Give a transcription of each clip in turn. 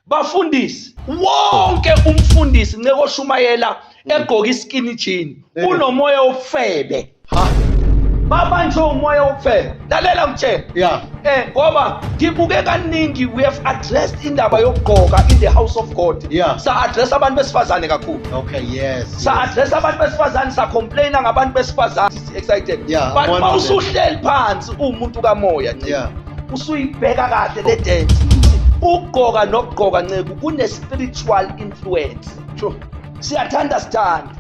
Bafundisi, wonke umfundisi nceke oshumayela egqoka iskinny jean unomoya wobufebe. Ha. Babanjwe umoya wobufebe. Lalela ngitshela. Yeah. Ngoba ngibuke kaningi, we have addressed indaba yokugqoka in the house of God. Sa address abantu besifazane kakhulu. Okay, yes. Sa address abantu besifazane, sa complaina ngabantu besifazane. Excited. Yeah, but one of them. mawusuhleli phansi uwumuntu kamoya, Nceku. Usuyibheka kahle le dance. Ukugqoka nokugqoka, Nceku, kune spiritual influence. Siyathanda sithanda.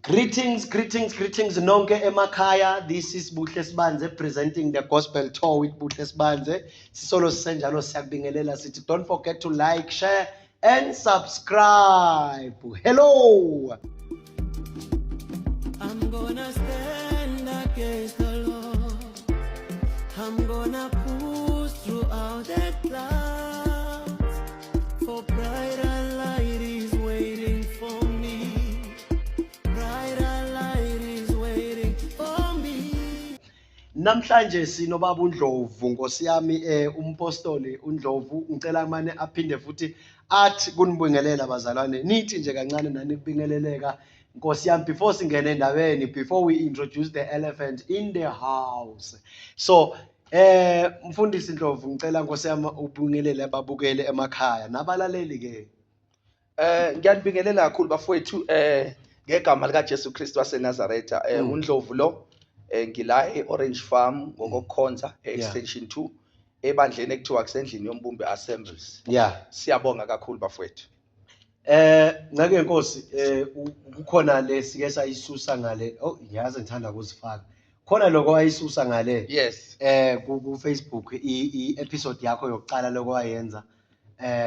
Greetings, greetings, greetings nonke emakhaya. This is Buhle Sibanze presenting the Gospel Tour with Buhle Sibanze. Sisolo sisenjalo, siyakubingelela, sithi don't forget to like, share and subscribe. Hello. I'm gonna stand against the Lord. I'm gonna push throughout the clouds. For brighter light is waiting for me. Brighter light is waiting for me. Namhlanje sinobaba uNdlovu, Nkosi yami, umpostoli uNdlovu. Ngicela mane aphinde futhi athi kunibingelela, bazalwane, nithi nje kancane nani kubingeleleka, Nkosi yami, before singene endabeni, before we introduce the elephant in the house. So mfundisi Ndlovu, ngicela, Nkosi yami, ubingelele ababukele emakhaya nabalaleli ke. Ngiyanibingelela kakhulu, bafowethu, ngegama lika Jesu Kristu waseNazaretha. UNdlovu lo, ngila eOrange Farm ngokukhonza eExtension 2 ebandleni ekuthiwa kusendlini yombumbi Assemblies. Siyabonga kakhulu, bafowethu. Nceke Nkosi, kukhona lesike sayisusa ngale. Oh, ngiyazi ngithanda ukuzifaka. Khona lokho ayisusa ngale. Ku Facebook i episode yakho yokuqala lokho wayenza.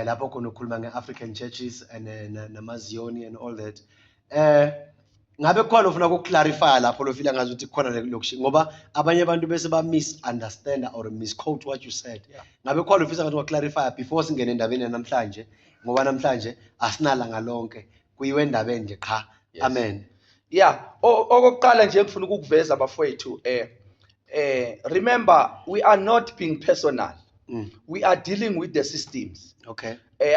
Lapho khona ukhuluma ngeAfrican churches and namaZioni and all that. Ngabe kukhona ufuna ukuclarify lapho lofila ngazi ukuthi kukhona lokushi, ngoba abanye abantu bese ba misunderstand or misquote what you said? Ngabe kukhona ufisa ngathi clarify before singene endabeni namhlanje, ngoba namhlanje asinalanga lonke, kuyiwe endabeni nje qha? Yes. Amen. Yeah, okokuqala nje ngifuna ukukuveza, bafowethu, remember, we are not being personal. We are dealing with the systems.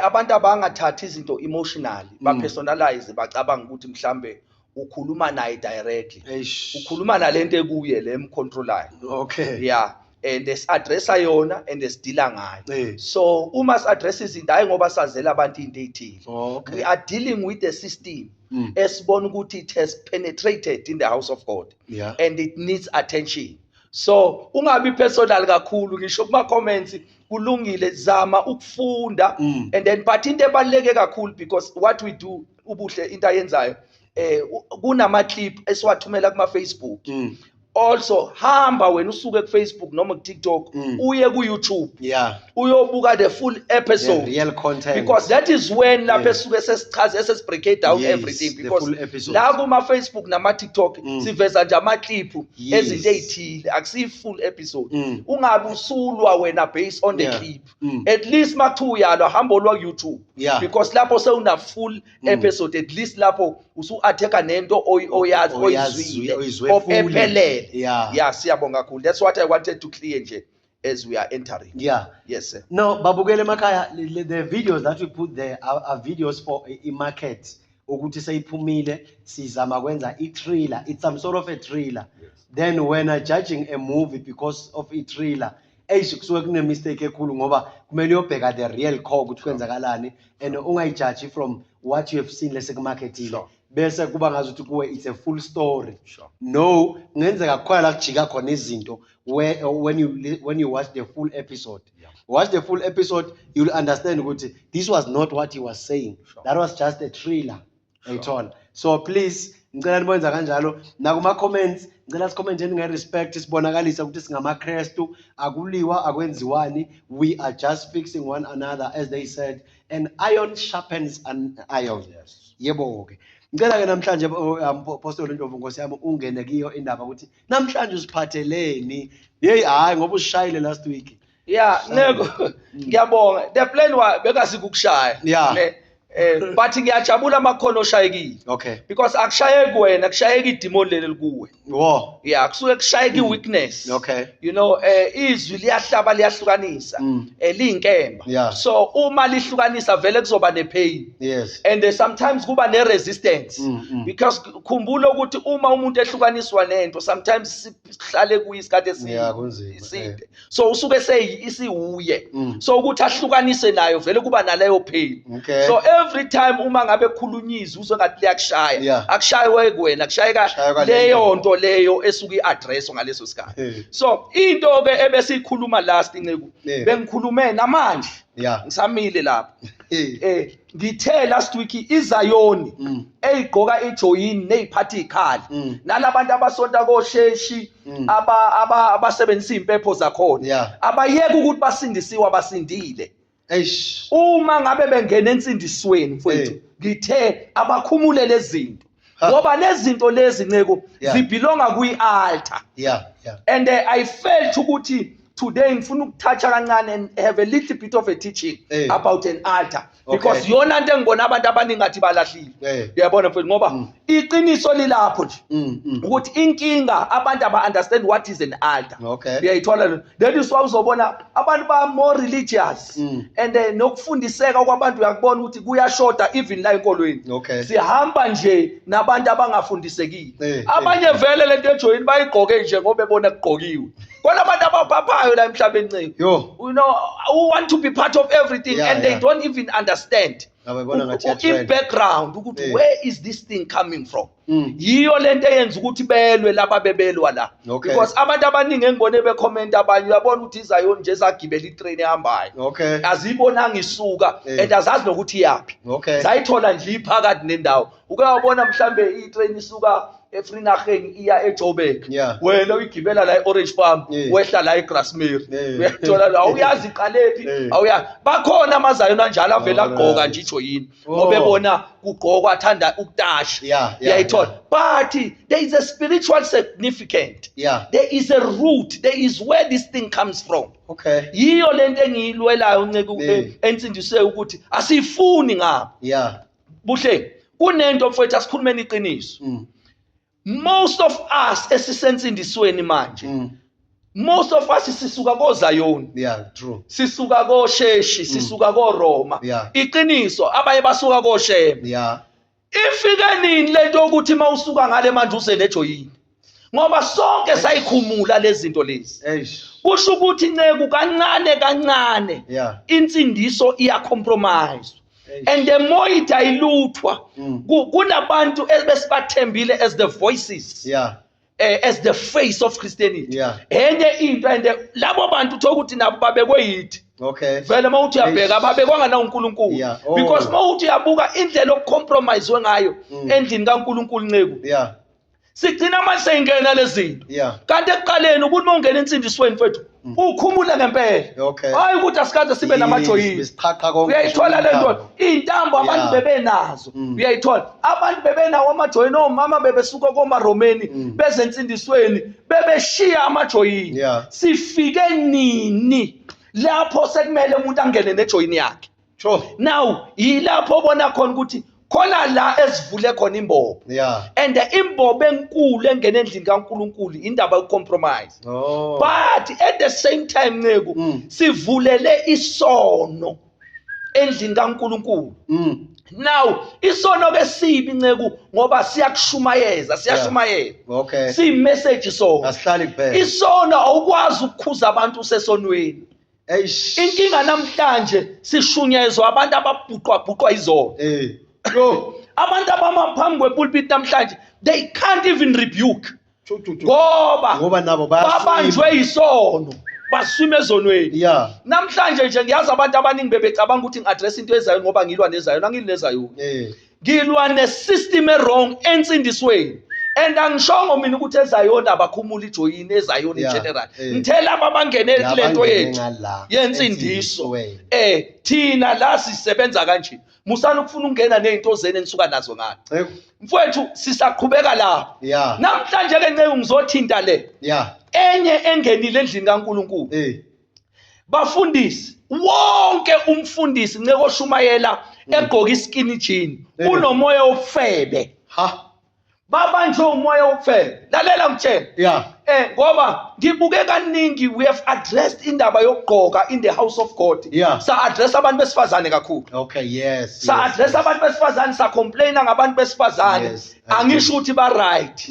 Abantu abangathathi izinto emotionally, ba personalize, bacabanga ukuthi mhlambe ukhuluma naye directly. Eish. Ukhuluma nalento ekuye le emcontrolayo. Yeah, and si-addressa yona and sideala ngayo. So uma si-address izinto, hayi ngoba sazela abantu into ey'thile. We are dealing with the system esibona ukuthi it has penetrated in the house of God and it needs attention. So ungabi personal kakhulu, ngisho kuma comments kulungile, zama ukufunda. And then, but into ebaluleke kakhulu, because what we do, ubuhle into ayenzayo, kunama clip esiwathumela kuma Facebook. Also hamba wena usuke ku Facebook noma ku TikTok, uye ku YouTube, uyobuka the full episode, The real content. Because that is when lapho esuke sesichaze, sesibreak down everything, the because full episode. La kuma Facebook nama TikTok siveza nje ama clip ezinto ezithile, akusiyi full episode. Ungabe usulwa wena based on the clip. At least makuthiwa uyalwa, hamba olwa ku YouTube, because lapho sewuna full episode. At least lapho usu-attack nento oyazi, oyizwile, oyizwe fully. ephelele. Yeah, siyabonga kakhulu. That's what I wanted to clear nje as we are entering. Yes, sir. No, babukele emakhaya, the videos that we put there are videos for i-market ukuthi seyiphumile, sizama kwenza i-trailer. It's some sort of a trailer. Then when I judging a movie because of i-trailer, eish, kusuke kune-mistake ekhulu, ngoba kumele uyobheka the real core ukuthi kwenzakalani and ungayijaji from what you have seen lesekumarketile, bese kuba ngazuthi kuwe it's a full story. No, kungenzeka kukhona la kujika khona izinto where when you watch the full episode. Watch the full episode, you'll understand ukuthi this was not what he was saying. That was just a trailer. Ayithola. So please, ngicela nibonza kanjalo nakuma-comments, ngicela sicommenteni nge-respect, sibonakalise ukuthi singamaKrestu, akuliwa, akwenziwani. We are just fixing one another. As they said, an iron sharpens an iron. Yebo-ke, ngicela-ke namhlanje, oh, Apostle Ndlovu, Nkosi yami, ungene kiyo indaba ukuthi namhlanje usiphatheleni. Yeyi, hhayi, ngoba usishayile last week. Yeah, nego, ngiyabonga. The plan wa bekasikukushaya. Ne. But ngiyajabula amakhono oshayekile. Because akushayeki wena, kushayeka idemon leli likuwe. Wo. Yeah, kusuke kushayeka i-weakness. Izwi liyahlaba, liyahlukanisa. Liyinkemba. So uma lihlukanisa vele kuzoba ne-pain. And sometimes kuba ne-resistance. Because khumbula ukuthi uma umuntu ehlukaniswa nento, sometimes sihlale kuye isikhathi Yeah, kunzima, eside. eh. So usuke isiwuye. So ukuthi ahlukanise nayo vele kuba naleyo pain. So every time uma ngabe kukhulunywa izwi uzwe ngathi liyakushaya. Akushayiwe kuwena, kushayeka Kushaywa le leyo nto. Nto leyo esuke i-address ngaleso sikhathi. So into ke ebesiyikhuluma last, Nceku, bengikhulume namanje. Ngisamile lapho. Ngithe last week iZayoni eyigqoka ijoyini neziphathi ikhali nalabantu abasonta kosheshi aba abasebenzisa impepho zakhona, abayeke ukuthi basindisiwe, abasindile. Eish. Uma ngabe bengena ensindisweni, mfowethu, ngithe abakhumule lezi zinto, ngoba lezi zinto lezi, Nceku, zibelonga kwi-altar. And I felt ukuthi today ngifuna ukutoucha kancane and have a little bit of a teaching about an altar, because yona nto engibona abantu abaningi ngathi balahlile. Uyabona, mfowethu, ngoba iqiniso lilapho nje ukuthi inkinga abantu aba understand what is an altar. Uyayithola lo? That is why uzobona abantu ba more religious and nokufundiseka kwabantu uyakubona ukuthi kuyashoda even la enkolweni. Sihamba nje nabantu abangafundisekile. Abanye vele lento ejoyini bayigqoke nje ngoba ebona kugqokiwe. Khona abantu abaphaphayo la emhlabeni, Nceku. Yo. Who want to be part of everything and they don't even understand Ababona ngathi iya-trend. i-background ukuthi where is this thing coming from. Yiyo lento eyenza ukuthi belwe laba bebelwa la. Because abantu abaningi engibone bekhomenta, abanye uyabona ukuthi iZayoni nje zagibela itrain ehambayo. Azibonanga isuka and azazi nokuthi iyaphi. Zayithola nje iphakathi nendawo. Uke wabona mhlambe itrain isuka eVereeniging iya eJoburg? Wena uyigibela la eOrange Farm, wehla la eGrasmere. Uyathola la, awuyazi iqalephi, awuyazi. Bakhona amaZayoni anjalo avela agqoka nje ijoyini ngoba ebona kugqokwa, athanda ukutasha. Uyayithola? But there is a spiritual significant. There is a root, there is where this thing comes from. Yiyo lento engiyilwelayo, Nceku, ensindiswe ukuthi asiyifuni ngapha. Buhle, kunento, mfowethu, asikhulumeni iqiniso. Most of us esisensindisweni manje, most of us sisuka koZayoni. Yeah, true. Sisuka koSheshi, sisuka koRoma. Iqiniso, abanye basuka koShembe. Ifike nini lento yokuthi mawusuka ngale manje uze nejoyini? Ngoba sonke sayikhumula lezi zinto lezi. Eish. Kusho ukuthi, Nceku, kancane kancane insindiso iyacompromise. Eish. And the more idiluthwa, kunabantu ebesibathembile as the voices, as the face of Christianity. Enye into, and labo bantu uthola ukuthi nabo babekwe yithi. Vele mawuthi uyabheka, ababekwanga na uNkulunkulu. Oh. Because mawuthi uyabuka indlela okucompromise ngayo endlini kaNkulunkulu, Nceku. Sigcina manje seyingena lezi zinto. Kanti ekuqaleni ukuthi mawungena ensindisweni, mfethu, ukhumula ngempela. Hayi ukuthi asikaze sibe namajoyini. Besiqhaqha konke. Uyayithola le nto? Iy'ntambo abantu bebenazo. Uyayithola? Abantu bebenawo amajoyini, omama bebesuka komaRomeni bezensindisweni, bebeshiya amajoyini. Sifike nini lapho sekumele umuntu angene nejoyini yakhe? Now yilapho obona khona ukuthi khona la esivule khona imbobo. And imbobo enkulu engena endlini kaNkulunkulu indaba yokucompromise. But at the same time, Nceku, sivulele isono endlini kaNkulunkulu. Now isono ke sibi, Nceku, ngoba siyakushumayeza, siyashumayela. Siyi-message sona. Asihlali kuphela. Isono awukwazi ukukhuza abantu usesonweni. Eish. Inkinga namhlanje sishunyezwa abantu ababhuqwa bhuqwa izolo. Yo. Abantu abama phambi kwepulpit namhlanje, they can't even rebuke. Chu chu chu. Ngoba Ngoba nabo bayaswima. babanjwe isono, baswima ezonweni. Namhlanje nje ngiyazi abantu abaningi bebecabanga ukuthi ngi-address into ezayo ngoba ngilwa nezayo. Angilwi nezayo. Ngilwa ne-system e-wrong ensindisweni. And angishongo mina ukuthi ezayoni abakhumula ijoyini, ezayoni in general. Ngithe laba abangene Laba kule nto abangene yethu ngala, yensindiso. ensindisweni. Thina la sisebenza kanje. Musani ukufuna ukungena nezinto zenu enisuka nazo ngalo. Mfowethu, sisaqhubeka lapho. Namhlanje ke, Nceku, ngizothinta le. Enye engenile endlini kaNkulunkulu. Bafundisi, wonke umfundisi nceke oshumayela egqoka iskinny jean unomoya wobufebe. Ha. Babanjwe umoya wobufebe. Lalela ngitshela. Ngoba ngibuke kaningi, we have addressed indaba yokugqoka in the house of God. Sa address abantu besifazane kakhulu. Okay, yes. Sa address abantu besifazane, sa complain ngabantu besifazane. Angisho ukuthi ba right.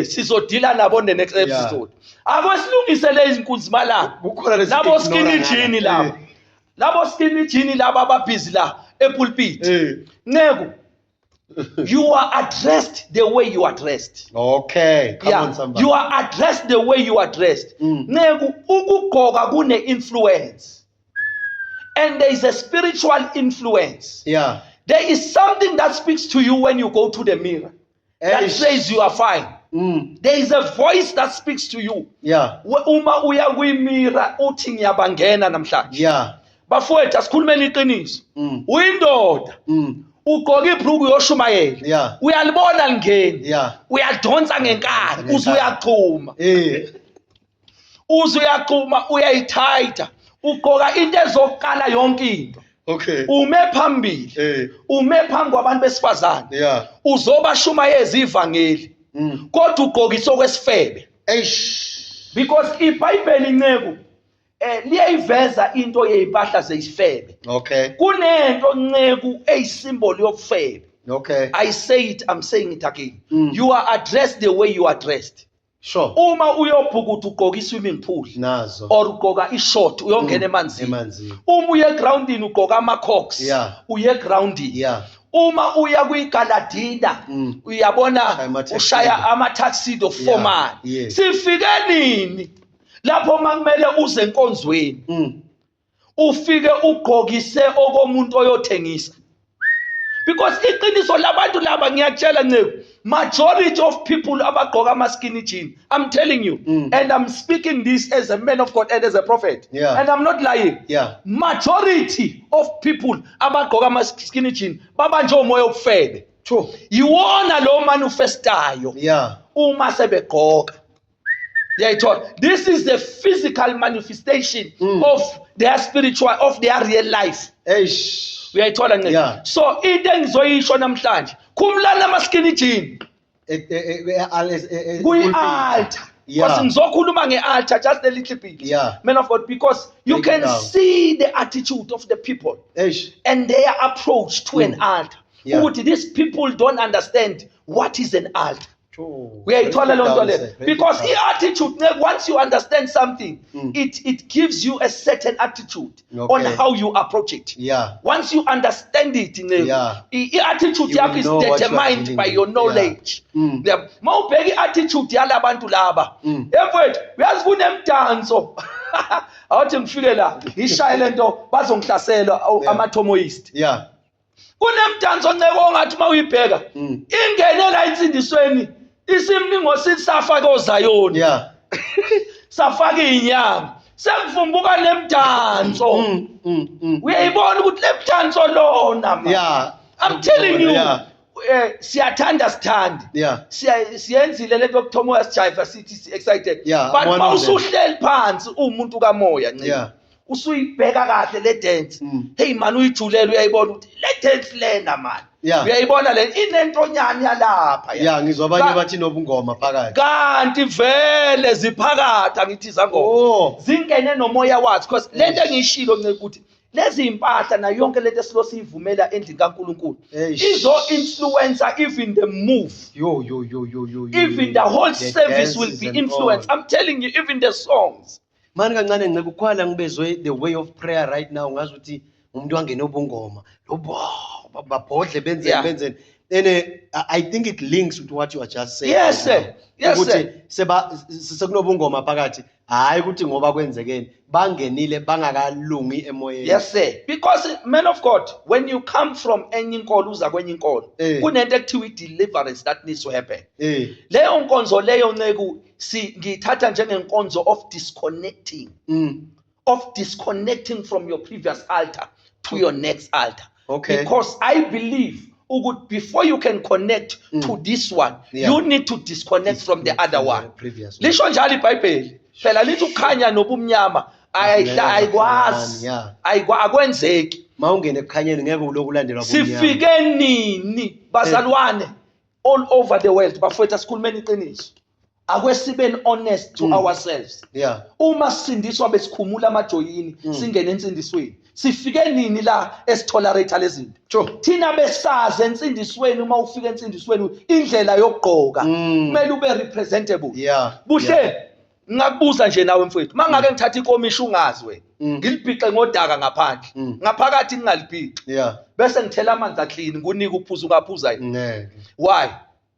Sizodila nabo the next episode. Ake silungise lezi inkunzi malanga. Kukhona lezi Labo skinny jean laba. Labo skinny jean laba ababhizi la epulpit. Nceku, you are addressed the way you are dressed. Okay, come on somebody. You are addressed the way you are dressed. Nceku, ukugqoka kune influence. And there is a spiritual influence. There is something that speaks to you when you go to the mirror. That Eish. says you are fine. There is a voice that speaks to you. Uma uya kwimira uthi ngiyabangena namhlanje. Bafowethu, asikhulumeni iqiniso. Uyindoda. Ugqoka ibhruku uyoshumayela. Uyalibona lingeni. Uyadonsa ngenkani, uze uyaqhuma. Uze uyaqhuma, uyayithayitha. Ugqoka into ezoqala yonke into. Ume phambili. Ume phambi kwabantu besifazane. Uzobashumayeza ivangeli. Kodwa ugqokisa okwesifebe. Eish. Because iBhayibheli nceku liyayiveza into yezimpahla zesifebe. Kunento nceku eyisymbol yobufebe. I say it, I'm saying it again. You are addressed the way you are dressed. Uma uyobhukuda ugqoka i-swimming pool. Nazo. Or ugqoka i-short uyongena emanzini. Emanzini. Uma uye egroundini ugqoka ama-cocks. Uye egroundini. Uma uya kwigaladina, uyabona Ushaya ama-tuxedo. ushaya ama-tuxedo formal. Sifike nini lapho makumele uze enkonzweni? Ufike ugqokise okomuntu oyothengisa. Because iqiniso labantu laba ngiyakutshela Nceku, majority of people abagqoka ama-skinny jean, I'm telling you, and I'm speaking this as a man of God and as a prophet, and I'm not lying. Majority of people abagqoka ama-skinny jean babanjwe umoya wobufebe. Yiwona lo manifestayo uma sebegqoka. Uyayithola? This is the physical manifestation of their spiritual, of their real life. Eish. Uyayithola Nceku? So into engizoyisho namhlanje, khumulani ama-skinny jean. Kuyi-altar. Because ngizokhuluma nge-altar just a little bit. Man of God, because you Break it can down. see the attitude of the people Eish. and their approach to an altar. Ukuthi these people don't understand what is an altar. Uyayithola loo nto leyo? Break it Because down. i-attitude, once you understand something, it gives you a certain attitude on how you approach it. Once you understand it, i-attitude You yakho will is know what you are determined dealing by with. your knowledge. Mawubheka i-attitude yalabantu laba. Mfowethu, uyazi kunemdanso. Awuthi ngifike la, ngishaye lento bazongihlasela amathomoyist. Kunemdanso nceko ongathi mawuyibheka, ingene la insindisweni, isimningo sisafaka oZayoni. Safaka inyanga. Sekuvumbuka lemdanso. Uyayibona ukuthi lemdanso lona man. I'm telling you. Siyathanda sithande. Siyenzile lento yokuthomoya sijive sithi si excited. But I'm one of them. mawusuhleli phansi umuntu kamoya nciko. Usuyibheka kahle le dance. Hey man, uyijulela uyayibona ukuthi le dance lena man. Uyayibona le inentonyana yalapha ya. Yeah, ngizwa abanye bathi nobungoma phakathi. Kanti vele ziphakathi angithi zangoma. Zingene nomoya wazo because lento engiyishilo nciko ukuthi lezi impahla nayo yonke lento esilo siyivumela endlini kaNkuluNkulu. Eish. Izo influencer even the move. Yo, yo, yo, yo, yo, yo, Even yo. the whole The service will dances be and influenced. all. I'm telling you, even the songs. Mani kancane nceke ukhwala ngibezwe the way of prayer right now ngazi ukuthi umuntu wangena ubungoma. Lo babhodle benzeni, benzeni. And I think it links with what you are just saying. Yes, sir. Yes, Ukuthi sir. sekunobungoma phakathi. Hayi ukuthi ngoba kwenzekeni bangenile bangakalungi emoyeni. Yes, sir. Because man of God, when you come from enye inkolo uza kwenye inkolo, kunento ekuthiwa i-deliverance that needs to happen. Leyo nkonzo leyo nceku ngiyithatha njengenkonzo of disconnecting. Of disconnecting from your previous altar to your next altar. Because I believe ukuthi before you can connect to this one, you need to disconnect from the other From the one. previous one. Lisho njalo iBhayibheli. Phela lithi ukukhanya nobumnyama Ayikwazi. Akwenzeki. Mawungene ekukhanyeni ngeke uloku ulandelwa bumnyama. Sifike nini bazalwane all over the world bafowethu, asikhulumeni iqiniso. Akwesibeni honest to ourselves. Uma sisindiswa besikhumula amajoyini singene ensindisweni. Sifike nini la esitolerate lezi zinto? Thina besazi ensindisweni, uma ufika ensindisweni indlela yokugqoka kumele ube representable. Buhle, ngingakubuza nje nawe mfowethu, mangake ngithatha ikomishi ungazi wena, ngilibhixe ngodaka ngaphandle, ngaphakathi ngingalibhixi, bese ngithela amanzi aclean ngunike uphuza, ungaphuza yini? Ngeke. Why?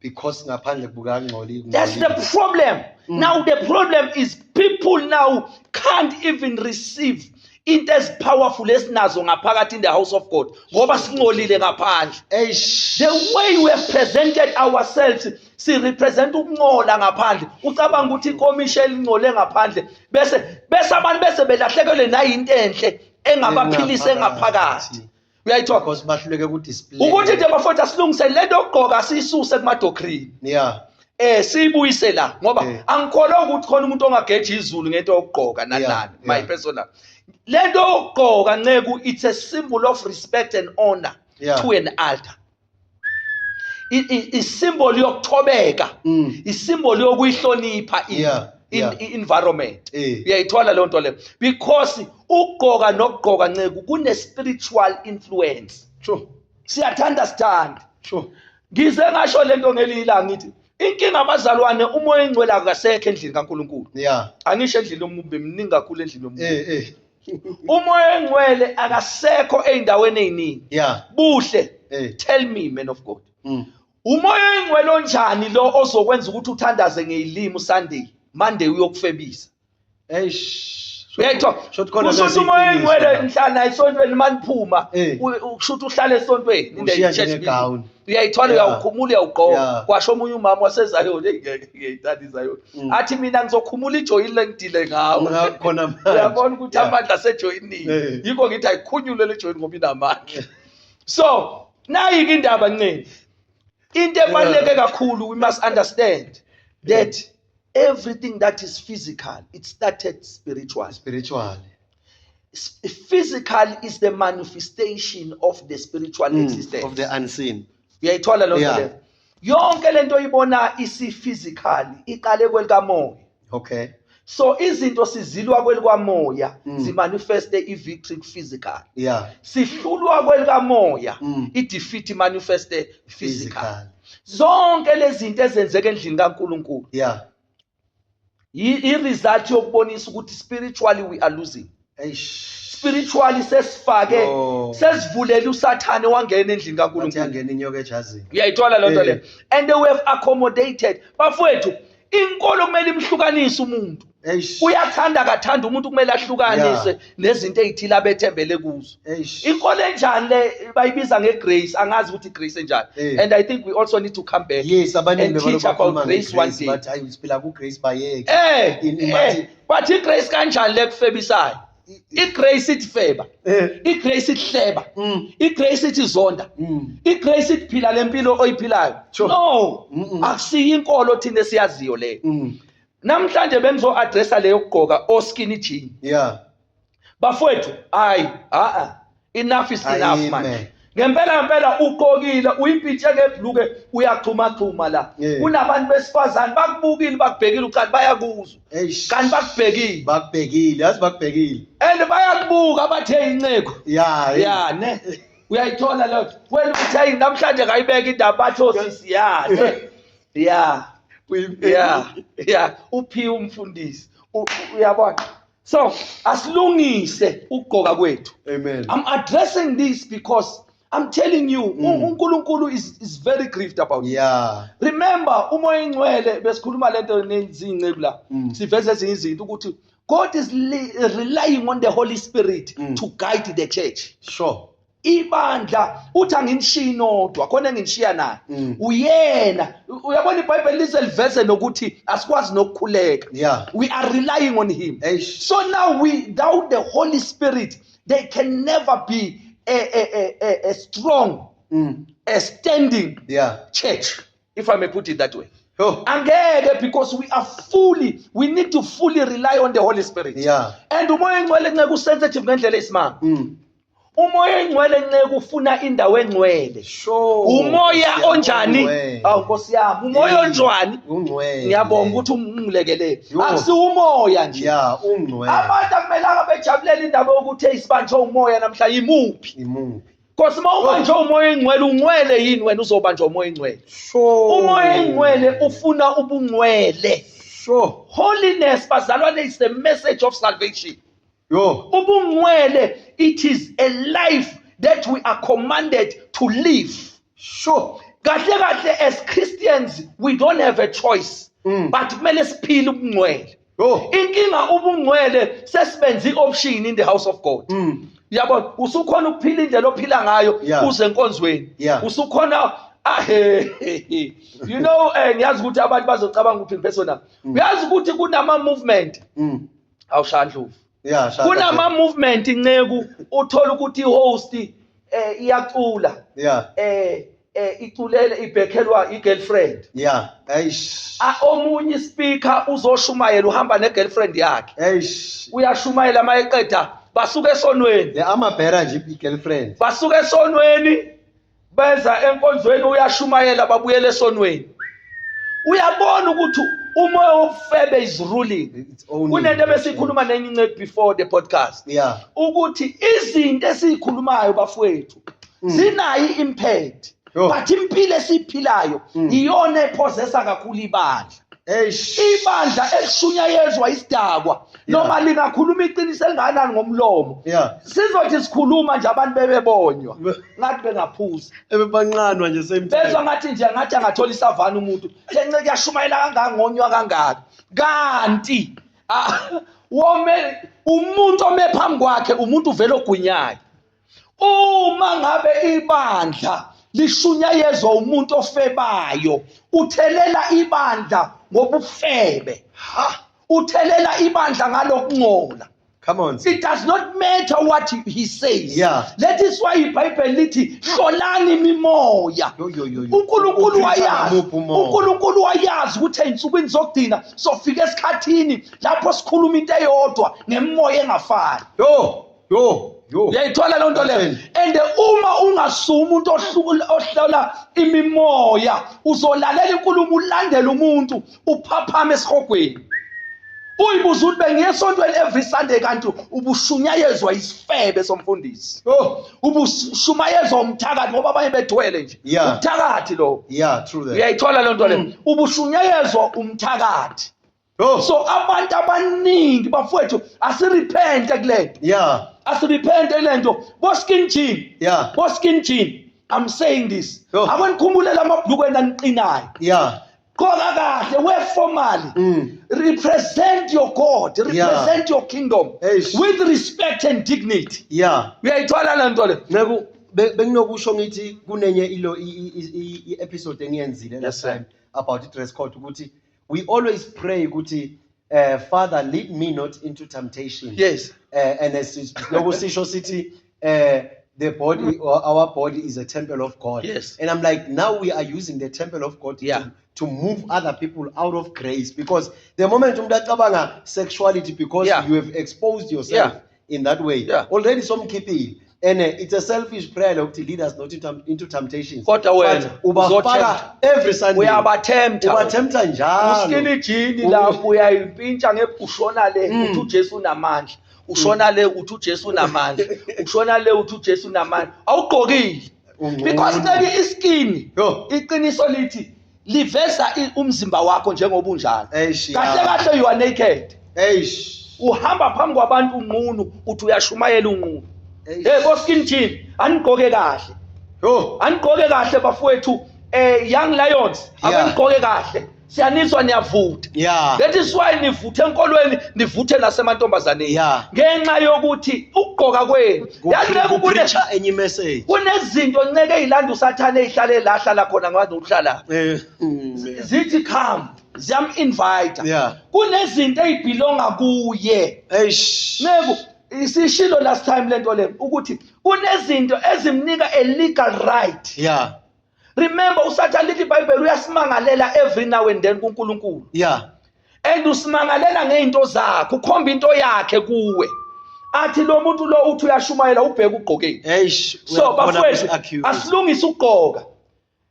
Because ngaphandle kubuka ngcoli. That's the problem. Now the problem is people now can't even receive into as powerful esinazo ngaphakathi in the house of God ngoba singcolile ngaphandle. Eish. The way we have presented ourselves, si represent ukungcola ngaphandle. Ucabanga ukuthi ikomishi elingcole ngaphandle bese abantu bese belahlekelwe nayinto enhle engabaphilise ngaphakathi. Uyayithola? Because bahluleke ku display. Ukuthi nje bafowethu asilungise lento yokugqoka, siyisuse kuma-doctrine. Siyibuyise la ngoba angikholwa ukuthi khona umuntu ongageji izulu ngento yokugqoka nani nani, my personal. Lento yokugqoka nceku, it's a symbol of respect and honor to an altar. Isymbol yokuthobeka, isymbol yokuyihlonipha environment. Uyayithola leyo nto leyo? Because ukugqoka nokugqoka nceku kune spiritual influence. Siyathanda sithanda. Ngize ngasho lento ngelinye ilanga, ngithi inkinga abazalwane, umoya engcwele akasekho endlini kaNkuluNkulu. Angisho endlini yomuntu, miningi kakhulu endlini yomuntu. Umoya engcwele akasekho ey'ndaweni ey'ningi. Buhle, tell me, man of God. Umoya engcwele onjani lo ozokwenza ukuthi uthandaze ngeyilimi Sunday, Monday uyokufebisa? Eish. Uyayithola? Short khona. Kusho ukuthi umoya engcwele mhlana esontweni maniphuma, kusho ukuthi uhlala esontweni in the Ushiya church njengegown. building. Uyayithola? Uyawukhumula, uyawugqoka. Kwasho omunye umama waseZayoni, eyi ngeke ngiyayithanda iZayoni, athi mina ngizokhumula ijoyini lengidile ngawo. Khona manje. Uyabona ukuthi amandla asejoyinini. Yikho ngithi ayikhunyulwe le joyini ngoba inamandla. So nayi-ke indaba nceni, into ebaluleke kakhulu, we must understand that everything that is physical, it started spiritual. Spiritual. Physical is the manifestation of the spiritual existence. Of the unseen. Uyayithola loo nto leyo? Yonke lento oyibona isi-physical iqale kwelikamoya. So izinto sizilwa kwelikamoya, zimanifeste i-victory physical. Sihlulwa kwelikamoya, i-defeat manifeste physical. Physical. Zonke lezi zinto ezenzeka endlini kaNkuluNkulu, i-result yokubonisa ukuthi spiritually we are losing. Eish. Spiritually sesifake, Yo. sesivulele uSathane wangena endlini Bathi kaNkuluNkulu. yangena inyoka ejazini. Uyayithola loo nto leyo? And we have accommodated. Bafowethu, inkolo kumele imhlukanise umuntu. Eish. Uyathanda kathanda umuntu kumele ahlukanise nezinto ezithile abethembele kuzo. Eish. Inkolo enjani le bayibiza ngegrace, angazi ukuthi grace enjani. And I think we also need to come back Yes, abaningi and teach bebalokhu about bakhuluma grace one nge-grace, day. bathi hayi siphila ku-grace bayeke. But igrace kanjani le kufebisayo? Igrace ithi feba. Igrace ithi hleba. Igrace ithi zonda. Igrace ithi phila lempilo oyiphilayo. No. Akusiyo inkolo thina esiyaziyo leyo. Namhlanje bengizo addressa leyo kugqoka o skinny jean. Bafowethu, hayi, a enough is enough Ayime. manje. Ngempela ngempela ugqokile uyimpintshe ngebhluke uyaxhuma xhuma la. Kunabantu besifazane bakubukile, bakubhekile, ukanti bayakuzwa. Eish. Kanti bakubhekile. Bakubhekile, yazi bakubhekile. And bayakubuka bathe inceko. Yeah. Yeah, ne. Uyayithola leyo. Wena uthi hey namhlanje ngayibeka indaba bathi osisi ya ne. Yeah. Yeah. Yeah, uphiwe umfundisi. Uyabona? So, asilungise ukugqoka kwethu. Amen. I'm addressing this because I'm telling you, uNkulunkulu is very grieved about it. Remember, uMoya Ingcwele besikhuluma lento nezinceku la. Siveze ezinye izinto ukuthi God is relying on the Holy Spirit to guide the church. Ibandla uthi anginishiyi nodwa, khona enginishiya naye. Uyena. Uyabona iBhayibheli lize liveze nokuthi asikwazi nokukhuleka. We are relying on him. Eish. So now without the Holy Spirit there can never be a strong, a standing church, if I may put it that way. Yo. Angeke, because we need to fully rely on the Holy Spirit. And uMoya Engcwele, nceke, usensitive ngendlela eyisimanga. UMoya Engcwele, nceke, ufuna indawo engcwele. Umoya onjani? Ungcwele. Awu Nkosi yami, umoya onjani? Ungcwele. Ngiyabonga ukuthi ungilekelele. Yo. Akusiwo umoya nje. Yeah, ungcwele. Abantu akumelanga bejabulela indaba yokuthi eyisibanjwe umoya namhla yimuphi. Imuphi? Nkosi, uma ubanjwe uMoya Engcwele, ungcwele yini wena uzobanjwa uMoya Engcwele? UMoya Engcwele ufuna ubungcwele. Holiness, bazalwane, is the message of salvation. Yo. Ubungcwele, it is a life that we are commanded to live. Kahle kahle, as Christians we don't have a choice but kumele siphile ubungcwele. Inkinga, ubungcwele sesibenza i-option in the house of God. Yabona, usukhona ukuphila indlela ophila ngayo uze enkonzweni. Usukhona ahe, ngiyazi ukuthi abantu bazocabanga ukuthi personal. Uyazi ukuthi kunama movement, awushandlovu, Yeah, shaka. Kunama movement, inceku, uthola ukuthi i-host iyacula, iculele ibhekhelwa i-girlfriend. Yeah. Eish. Omunye speaker uzoshumayela, uhamba ne-girlfriend yakhe. Eish. Uyashumayela, mayeqeda basuka esonweni. Le amabhera nje i-girlfriend. Basuka esonweni, beza enkonzweni, uyashumayela, babuyela esonweni. Uyabona ukuthi umoya wobufebe is ruling. It's only Kunento ebesikhuluma nenye incwadi before the podcast, ukuthi izinto esiyikhulumayo, bafowethu, zinayo i-impact, Yo. but impilo esiyiphilayo iyona ephozesa kakhulu ibandla. Eish. Ibandla elishunyayezwa isidakwa, noma lingakhuluma iqiniso elingakanani ngomlomo, sizothi sikhuluma nje abantu bebebonywa ngathi bengaphuza. Ebebanqanwa nje same time. Bezwa ngathi nje ngathi angathola isavana umuntu lenceku yashumayela kangaka, ngonywa kangaka, kanti wome umuntu ome phambi kwakhe, umuntu uvela ogwinyayo. Uma ngabe ibandla lishunyayezwa umuntu ofebayo, uthelela ibandla ngobufebe, uthelela ibandla ngalokungcola. Come on. It does not matter what he says. That is why iBhayibheli lithi hlolani imimoya. Yo yo yo yo. uNkulunkulu Upreacha wayazi. ngamuphi umoya? uNkulunkulu wayazi ukuthi ey'nsukwini zokugcina sofika esikhathini lapho sikhuluma into eyodwa ngemimoya engafani. Yo yo yo. Uyayithola loo nto leyo? And uma ungasuki umuntu ohlola imimoya, uzolalela inkulumo, ulandele umuntu, uphaphame esihogweni, uyibuza ukuthi bengiye esontweni every Sunday, kanti ubushunyayezwa isifebe somfundisi. Yo. Ubushumayezwa umthakathi, ngoba abanye bethwele nje. Umthakathi lo. Yeah, true that. Uyayithola loo nto leyo? Ubushunyayezwa umthakathi. Yo. So abantu abaningi, bafowethu, asirepente kule nto. Asirepente kule nto, bo-skin jean. Bo-skin jean, I'm saying this. Yo. Ake nikhumbule lamabhulukwe enaniqinayo. Gqoka kahle, wear formally. Represent your God, represent your kingdom Eish. with respect and dignity. Uyayithola le nto le? Nceku, benginokusho ngithi kunenye ilo i-episode engiyenzile last Yes, sir. time about i-dress code, ukuthi we always pray ukuthi "Father, lead me not into temptation." And as lokho sisho sithi the body or our body is a temple of God. And I'm like, now we are using the temple of God to move other people out of grace, because the moment umuntu acabanga sexuality, because you have exposed yourself in that way, already somkhiphile. And it's a selfish prayer lokuthi "Lead us not into temptations." Kodwa wena But ubafaka every Sunday. Uyabathempta. Ubathempta njalo. Uskini jini lapho uyayimpintsha ushona le, uthi uJesu unamandla, ushona le, uthi uJesu unamandla, ushona le, uthi uJesu unamandla, awugqokile. Ungcono. Because nceke, iskini, Yo. iqiniso lithi liveza umzimba wakho njengoba unjalo. Eish, Kahle yeah. kahle, you are naked. Eish. Uhamba phambi kwabantu unqunu, uthi uyashumayela unqunu. Eish. Hey, bo skin jean, anigqoke kahle. Yo. Anigqoke kahle, bafowethu, young lions. Abenigqoke kahle, siyanizwa niyavutha. That is why nivuthe enkolweni, nivuthe nasemantombazaneni, ngenxa yokuthi ukugqoka kwenu, yazi nceke, Kupreacha enye message. Kunezinto, nceke, ey'landa usathane, ey'hlale la hlala khona, ngazi nokuhlala, zithi come, ziyam-invite. Kunezinto ey'belonga kuye. Eish. Nceku, sishilo last time lento le ukuthi kunezinto ezimnika a legal right. Remember, uSathane, lithi iBhayibheli, uyasimangalela every now and then kuNkulunkulu. And usimangalela ngey'nto zakhe, ukhomba into yakhe kuwe, athi lo muntu lo uthi uyashumayela, ubheke ugqokeni. Eish. So Uyabona bafowethu, ukuthi-accuse. Asilungise ukugqoka.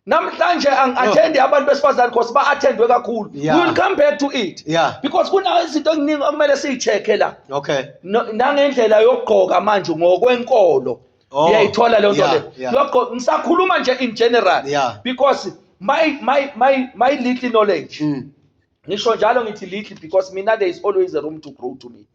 Namhlanje angi-attend abantu besifazane because ba-attendwe kakhulu. We will come back to it because kunazo izinto eziningi okumele siyi-check-e la. Nangendlela yokugqoka manje ngokwenkolo. Uyayithola leyo nto leyo? Yokugqoka, ngisakhuluma nje in general because my little knowledge, ngisho njalo ngithi little because mina there is always a room to grow to me.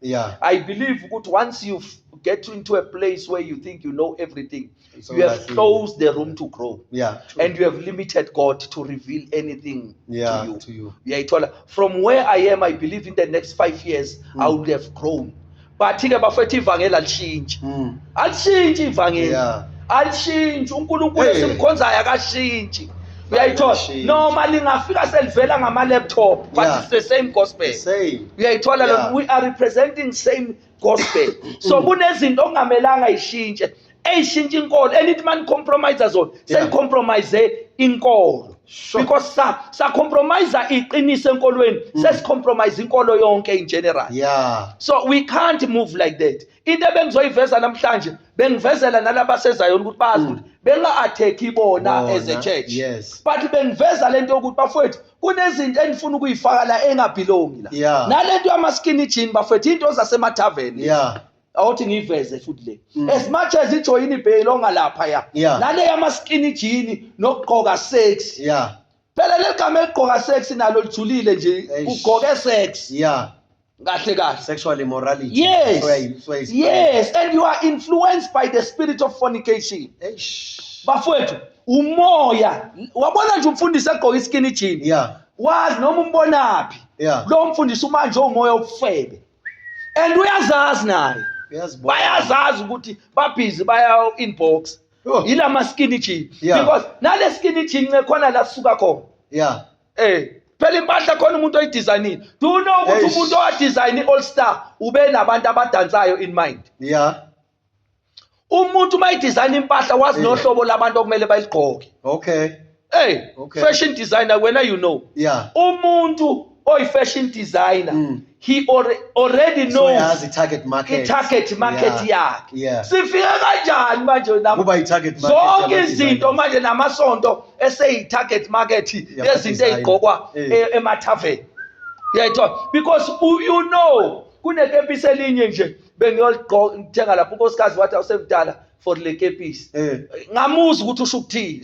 I believe ukuthi once you get into a place where you think you know everything, So you have that's it. Closed the room to grow True. And you have limited God to reveal anything to you. To you. Uyayithola? From where I am, I believe in the next 5 years I would have grown, but ke bafethu, ivangeli alishintshi. Alishintshi ivangeli. Alishintshi. UNkulunkulu Hey. esimkhonzayo akashintshi, uyayithola? Alishintshi. Noma lingafika selivela ngama-laptop, but it's the same gospel. The same. Uyayithola? We are representing same gospel, so kunezinto okungamelanga ishintshe, eyishintsha inkolo, enithi mani-compromise zona, seni-compromise inkolo. Because sa-compromise iqiniso enkolweni, sesi-compromise inkolo yonke in general. So we can't move like that. Into ebengizoyiveza namhlanje, bengivezela nalabasezayoni ukuthi bazi ukuthi benga-attack bona as a Bona, church, but bengiveza lento yokuthi bafowethu, kunezinto enifuna ukuyifaka la enga-belongi la. Nalento yama-skinny jean, bafowethu, into zasemathaveni. Awuthi ngiyiveze futhi le. As much as ijoyini ibelonga lapha ya, nale yama-skinny jean nokugqoka sex, phela leli gama eligqoka sex nalo lijulile nje. Eish. Ugqoke sex kahle kahle. Sexual immorality. Yes. So Yes, and you are influenced by the spirit of fornication. Eish. Bafowethu, umoya wabona nje umfundisi egqoka i-skinny jean, wazi noma umbonaphi, lo mfundisi manje umoya wobufebe and uyazazi naye. Uyazibona. Bayazazi ukuthi ba-busy baya inbox yilama skinny jean, because nale skinny jean khona la sisuka khona. Phela impahla khona umuntu oyi-designile. Do you know ukuthi Eish. umuntu owa-design i-All Star ube nabantu abadansayo in mind? Umuntu uma i-design impahla wazi nohlobo labantu okumele bayiligqoke. Hey, fashion designer wena, you know. Umuntu oyi-fashion designer, he already So knows yazi i-target market. I-target market yakhe. Sifike kanjani manje Kuba i-target market zonke yama-designer. izinto manje namasonto eseyi-target market yezinto Yama-designer. ey'gqokwa emathaveni, uyayithola? Because you know kunekepisi elinye nje bengiyoligqoka lapho, unkosikazi wathi awusemdala for le kepisi. Ngamuza ukuthi usho ukuthini.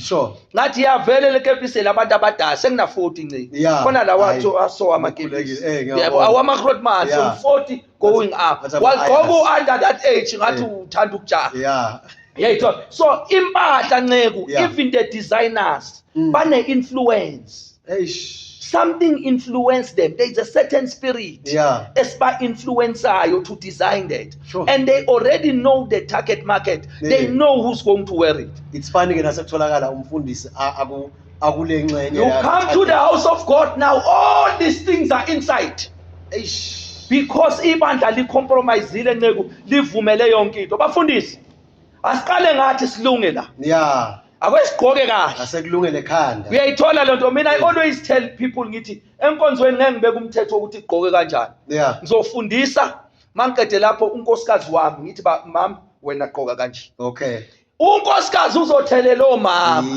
Ngathi yavele le kepisi labantu abadala, sengina 40 nce. Khona lawa Hayi. aso amakepisi. Ngiyabona. Yebo, awama-grootman, so 40 going up. But ama- Waligqoka under that age ngathi uthanda ukujaha. Uyayithola? So impahla, nceku, even the designers bane influence. Eish. Something influence them. There is a certain spirit esiba-influencayo to design that. And they already know the target market. They know who's going to wear it. It's funny ke nasekutholakala umfundisi akule ngxenye You come to the house of God now, all these things are inside. Eish. Because ibandla li-compromisile, nceku, livumele yonke into. Bafundisi, asiqale ngathi silunge la. Ake sigqoke kahle. Asekulungele ekhanda. Uyayithola lento? Mina I always tell people, ngithi enkonzweni ngeke ngibeke umthetho wokuthi igqoke kanjani. Ngizofundisa, mangiqede lapho unkosikazi wami ngithi ba mama, wena gqoka kanje. Unkosikazi uzothelela omama.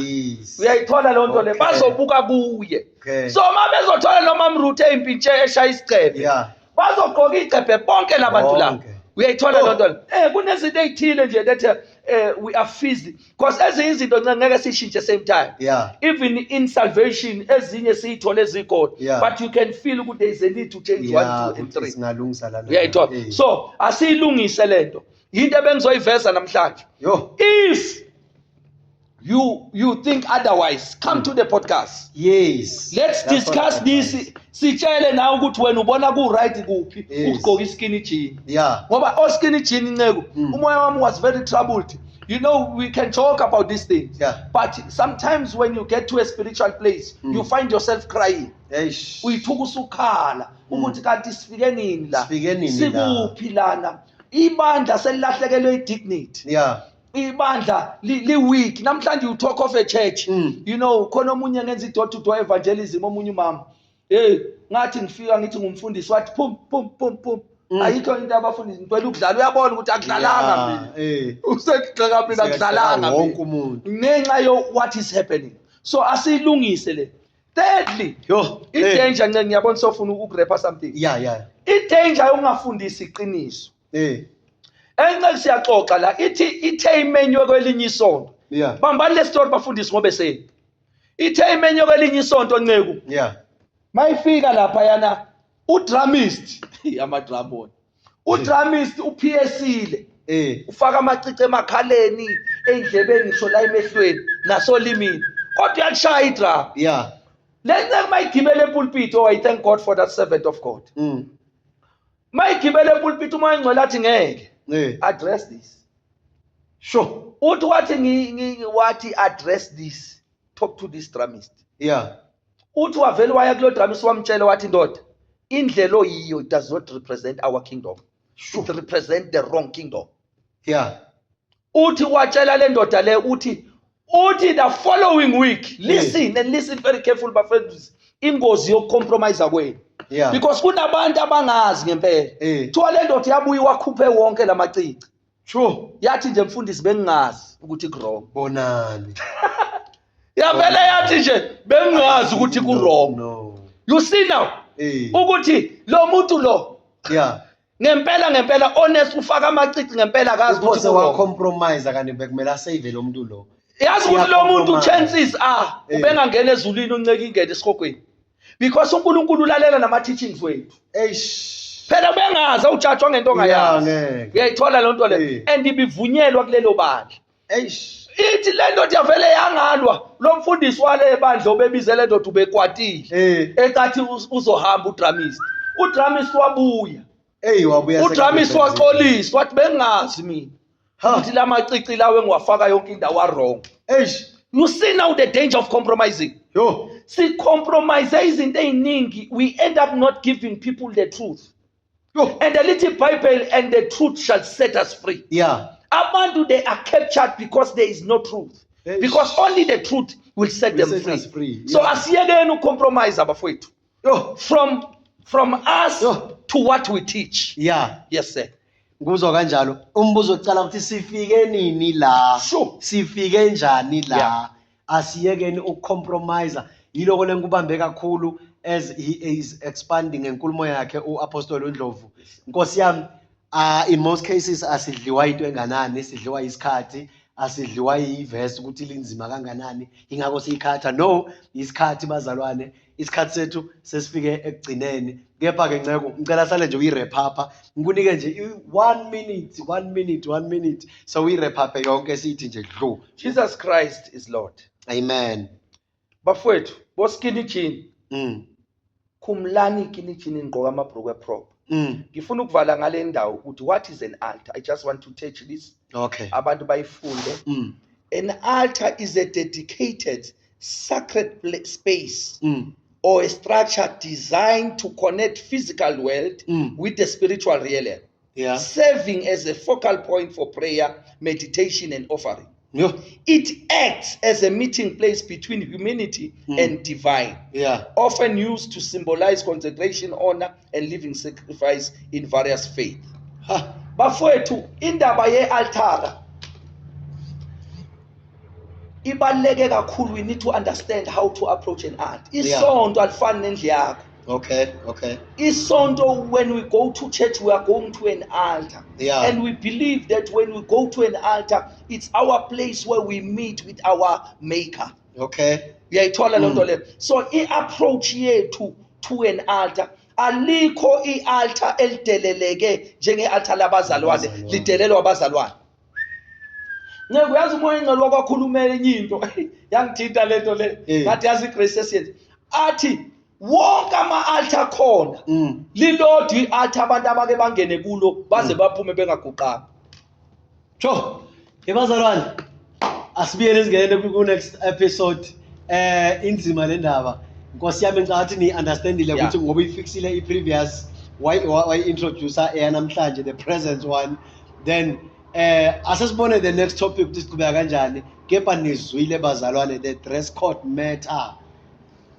Uyayithola leyo nto le? Bazobuka kuye. So uma bezothola noma mruthe impintshe eshaya isigcebe, bazogqoka igcebhe bonke labantu laba. Bonke. Uyayithola Oh. leyo nto le? Kunezinto ey'thile nje that we are fizzy because ezinye izinto ngeke siyishintshe same time. Even in salvation ezinye siyithole ezikhona, but you can feel ukuthi there is a need to change one, two and Ukuthi three. singalungisa lana. Uyayithola? So asiyilungise lento, yinto ebengizoyiveza namhlanje. Yo. If you think otherwise, come to the podcast. Let's That's what discuss I this. advise. Sitshele nawe ukuthi wena ubona ku-right kuphi ukugqoka i-skinny jean, ngoba o-skinny jean, nceku, umoya wami was very troubled. You know, we can talk about these things, but sometimes when you get to a spiritual place, you find yourself crying. Eish. Uyithuka usukhala ukuthi kanti sifike nini la? Sifike nini la? Sikuphi lana? Ibandla selilahlekelwe i-dignity. Ibandla li weak namhlanje. You talk of a church, khona omunye ngenza i-door to door evangelism, omunye umama, hey, ngathi ngifika ngithi ngumfundisi, wathi phum phum phum phum. Ayikho into abafundisi, ngicela ukudlala. Uyabona ukuthi akudlalanga mina. Usekugxeka mina, akudlalanga wonke mina umuntu. Ngenxa yo what is happening. So asiyilungise le. Thirdly, Yo, i-danger, nce ngiyabona sofuna uku-wrap-a something. I-danger yokungafundisi iqiniso. Enxe siyaxoxa la, ithi ithe imenywe kwelinye isonto. Bambani le story, bafundisi, ngobe seni ithe imenywe kwelinye isonto, nceku. Mayifika lapha yana udrummist, ama-drum wona, udrummist uphiyesile, ufaka amacici emakhaleni, ey'ndlebeni, ngisho la emehlweni nasolimini, kodwa uyalishaya idrum. Le nceku mayigibele epulpit, oh, I thank God for that servant of God. Mayigibele epulpit, uMoya oNgcwele athi ngeke, address this. Uthi wathi wathi, "Address this, talk to this drummist." Uthi wavele waya kulo drummist, wamtshela wathi, "Ndoda, indlela oyiyo, it does not represent our kingdom, it represent the wrong kingdom." Uthi watshela le ndoda le, uthi the following week, listen and listen very careful, bafethu, ingozi yokucompromise kwenu, because kunabantu abangazi ngempela. Kuthiwa le ndoda yabuye wakhuphe wonke lamacici. Yathi nje, "Mfundisi, bengingazi ukuthi ku-wrong." Bonani. Yavele yathi nje, "Bengingazi ukuthi ku-wrong." No. You see now ukuthi lo muntu lo ngempela ngempela, honest, ufaka amacici ngempela, akazi ukuthi uphose ku-wrong. Wacompromise kanti bekumele asave lo muntu lo. Yazi ukuthi lo muntu, Uyacompromise. chances are, ubengangena ezulwini, unceke ingene esihogweni, because uNkulunkulu ulalela nama teachings wethu. Eish. Phela ubengazi, awujajwa ngento ongayazi. Yeah, ngeke. Uyayithola le nto le? And ibivunyelwa kulelo bandla. Eish. Ithi le ndoda yavele yangalwa lo mfundisi wale bandla obebize le ndoda, ubekwatile, ekathi uzohamba udrummist. Udrummist wabuya. Ey, wabuya. Udrummist waxolisa, wathi, "Bengingazi mina Ha. ukuthi lamacici lawo engiwafaka yonke indawo a-wrong." Eish. You see now the danger of compromising. Yo. Sicompromise izinto ey'ningi, we end up not giving people the truth. Yo. And the little Bible, "And the truth shall set us free." Abantu, they are captured because there is no truth, Eish. because only the truth will set Will them set free. Us free, So asiyekeni ukucompromise, abafowethu, Yo. from us Yo. to what we teach. Yes, sir. Nguzwa kanjalo. Umbuzo wokucala ukuthi sifike nini la? Sifike njani la? Asiyekeni ukucompromise. Yiloko lenkubambe kakhulu as he is expanding ngenkulumo yakhe uApostle uNdlovu. Nkosi yami, in most cases asidliwa into enganani, sidliwa isikhathi, asidliwa iverse ukuthi linzima kanganani, ingakho siyikhatha. No, isikhathi, bazalwane, isikhathi sethu sesifike ekugcineni. Kepha-ke nceko, ngicela sale nje uyi-wrap up, ngikunike nje 1 minute, 1 minute, 1 minute, so uyi-wrap up yonke, sithi nje dlu. Jesus Christ is Lord. Amen. Bafowethu bo-skinny jean, khumulani i-skinny jean, nigqoke amabhruku eprop. Ngifuna ukuvala ngale ndawo ukuthi what is an altar. I just want to touch this, abantu bayifunde. An altar is a dedicated sacred space or a structure designed to connect physical world with the spiritual realm, serving as a focal point for prayer, meditation and offering. Yo. It acts as a meeting place between humanity and divine, often used to symbolize consecration, honor and living sacrifice in various faith. Ha. Bafowethu, indaba ye-altara ibaluleke kakhulu. We need to understand how to approach an altar. Isonto alifani nendlu yakho. Isonto, when we go to church, we are going to an altar, and we believe that when we go to an altar, it's our place where we meet with our Maker. Uyayithola loo nto leyo? So i-approach yethu to an altar, alikho i-altar elideleleke njenge-altar labazalwane. Labazalwane. Lidelelwa abazalwane. Nceke, uyazi, uMoya oNgcwele wakwakhulumela enye into, yangithinta lento le. Ngathi, yazi, igrace esiyenze athi wonke ama-altar khona, lilodwa i-altar abantu abake bangene kulo baze baphume bengaguqanga. Sure. Yebazalwane, asibiyele singene ku next episode. Inzima le ndaba. Nkosi yami, ngicabanga ukuthi ni understandile ukuthi ngoba uyifixile i previous, why introducer eyanamhlanje, the present one. Then Asesibone the next topic ukuthi siqhubeka kanjani, kepha nizwile bazalwane, the dress code matter.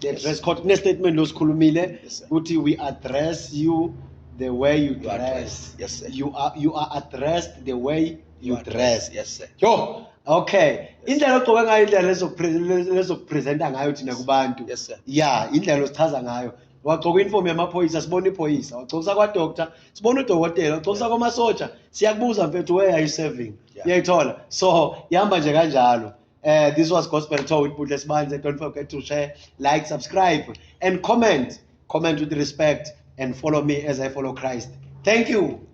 The dress code, kune-statement losikhulumile Yes, sir. ukuthi we address you the way you You are dress. dressed. Yes, sir. You are addressed the way you are dress. dressed. Yes, sir. Yo, okay, indlela ogcoke ngayo, indlela lezokupresenta ngayo thina kubantu. Yes, sir. Ya, indlela osichaza ngayo. Wagcoka uniform yamaphoyisa, sibona iphoyisa. Wagcokisa kwa-doctor, sibona udokotela. Wagcokisa kwamasotsha, siyakubuza mfethu, where are you serving? Uyayithola? So ihamba nje kanjalo. This was Gospel Talk with Buhle Sibandze. Don't forget to share, like, subscribe and comment. Comment with respect and follow me as I follow Christ. Thank you.